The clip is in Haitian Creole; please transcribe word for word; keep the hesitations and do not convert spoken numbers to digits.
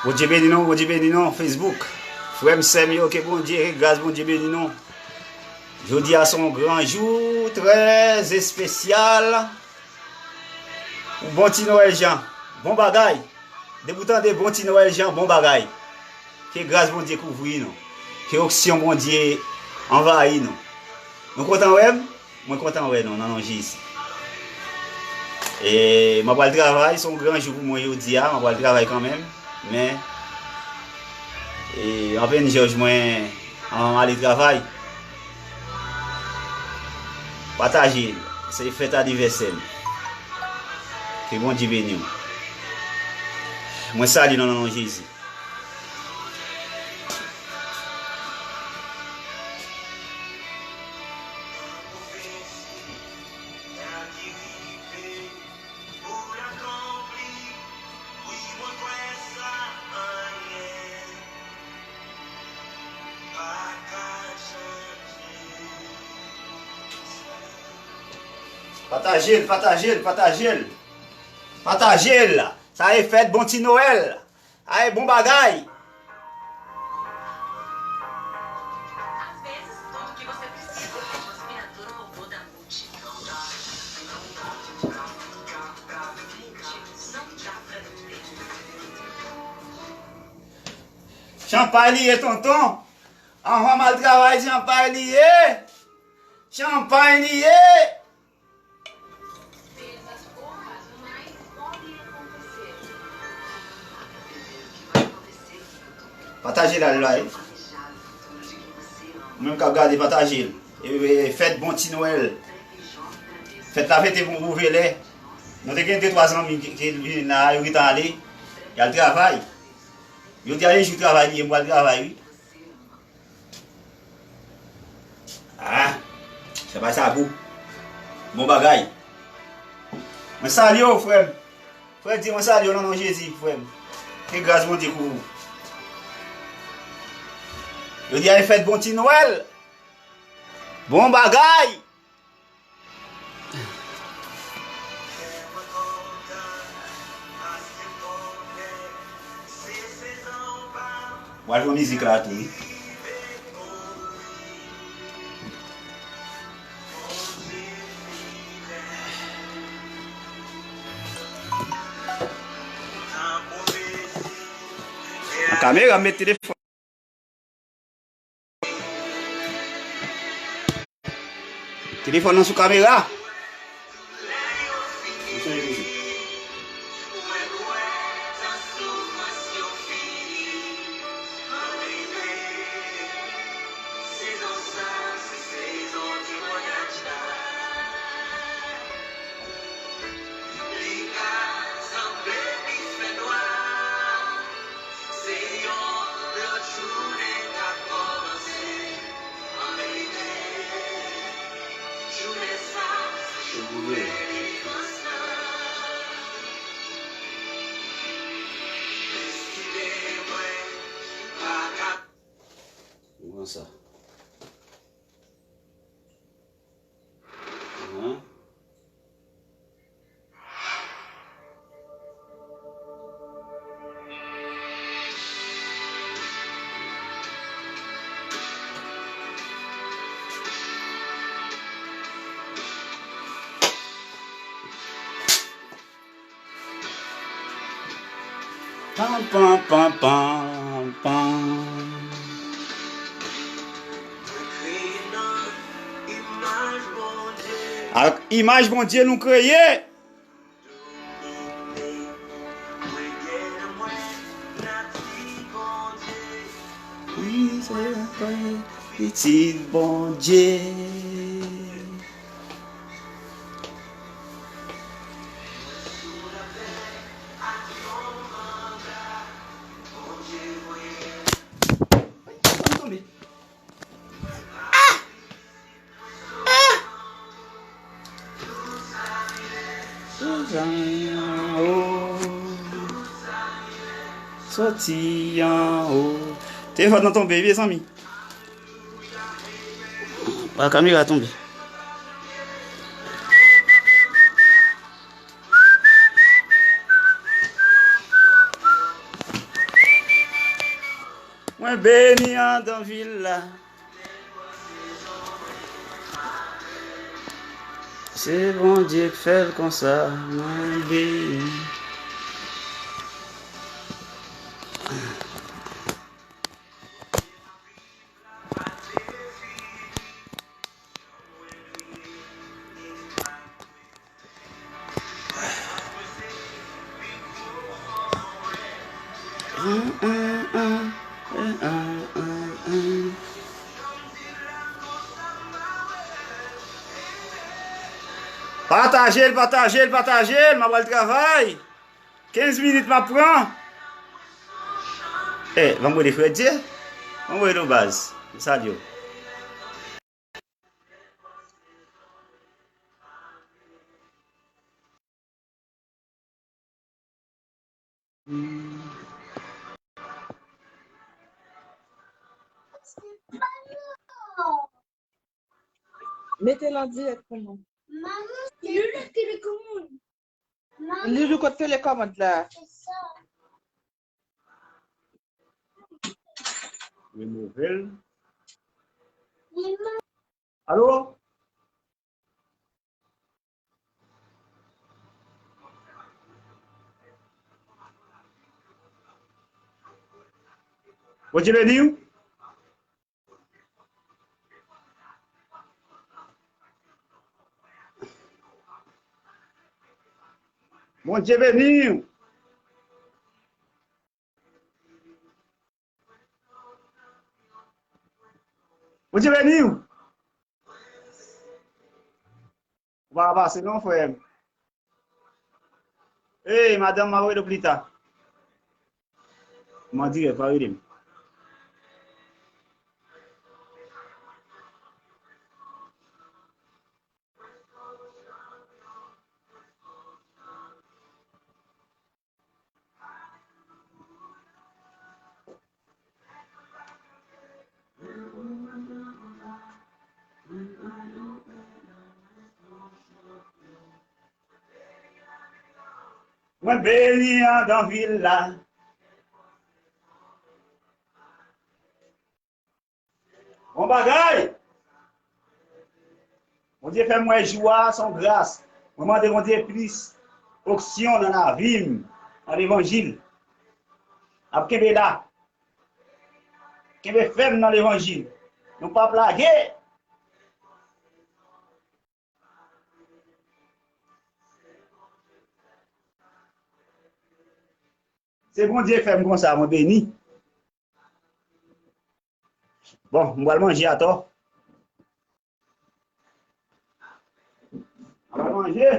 Bondye beni nou, Bondye beni nou, Facebook. Frè m, sè m yo, ke Bondye, ke gras Bondye beni nou. Jodi a se yon gran jou, trè espesyal. Yon bon ti Nwèl jan, bon bagay. Depi w tande bon ti Nwèl jan, bon bagay. Ke gras Bondye kouvri nou. Ke onksyon Bondye anvayi nou. Nou kontan wè m? Mwen kontan wè nou nan non Jezi. E m ap al travay, se yon gran jou pou mwen jodi a, m ap al travay kanmenm. Men, e, anpèn jòj mwen an ale travay. Pataje l, se fèt anivèsè m. Ke Bondye beni w. Mwen salye nou nan non Jezi. Pataje l, pataje l, pataje l. Pataje l. Sa e fèt bon ti Nwèl. Ay, bon bagay. Chanpay li ye, tonton. Anvan m al travay, chanpay li ye. Chanpay li ye. Pataje l al la, wi. Ou menm k ap gade, pataje l. E, e, fèt bon ti Nwèl. Fèt la fete pou, pou Velè. Nou te gen de twa zanmi ki, ki vin la, yo gentan ale. Y al travay. Yo di a, e jou travay li ye, m pral travay, wi. Ah, se pa sa gou. Bon bagay. Mwen salye w, frè m. Frè, di mwen salye w nan non Jezi, frè m. Ke gras Bondye kouvri w. Yo di a e fèt bon ti Nwèl. Bon bagay. W al jwe mizik la tou, wi. Kamera, m met telefòn. Telefòn nan sou kamera. Se yon lòt jounen k ap kòmanse. An verite, jounen sa, se jou delivrans la. Destine mwen pa ka. Ou pran sa. Ahan. Pam, pam, pam, pam, pam. Ak imaj Bondye nou kreye. Wi, se vre, pitit Bondye. Soti anwo. Telefòn nan tonbe, wi, mezanmi. A, kamera tonbe. Mwen beni anndan vil la. Se Bondye k fè l konsa, mwen beni. Pataje l, pataje l, pataje l, m ap al travay. Kenz minit m ap pran. Eh, Vanbwedi Frèdye. Vanbwedi non baz. M salye w. Mete l an dirèk pou nou. Maman, c'est lui qui le commande. Lili, kot telekòmand la? Remove l. Alo? Bondye beni w. Bondye beni w. Bondye beni w. Ou pa ka pase non, frè m. Ey, madanm, m ap rele w pita. M an dirèk, pa rele m. Mwen beni anndan vil la. Bon bagay! Bondye fè m wè jou a, se yon gras. Mwen mande Bondye plis onksyon nan lavi m, nan levanjil. N ap kenbe la. Kenbe fèm nan levanjil. Nou p ap lage. Se Bondye k fè m konsa, mwen beni. Bon, m pral manje atò. M pral manje.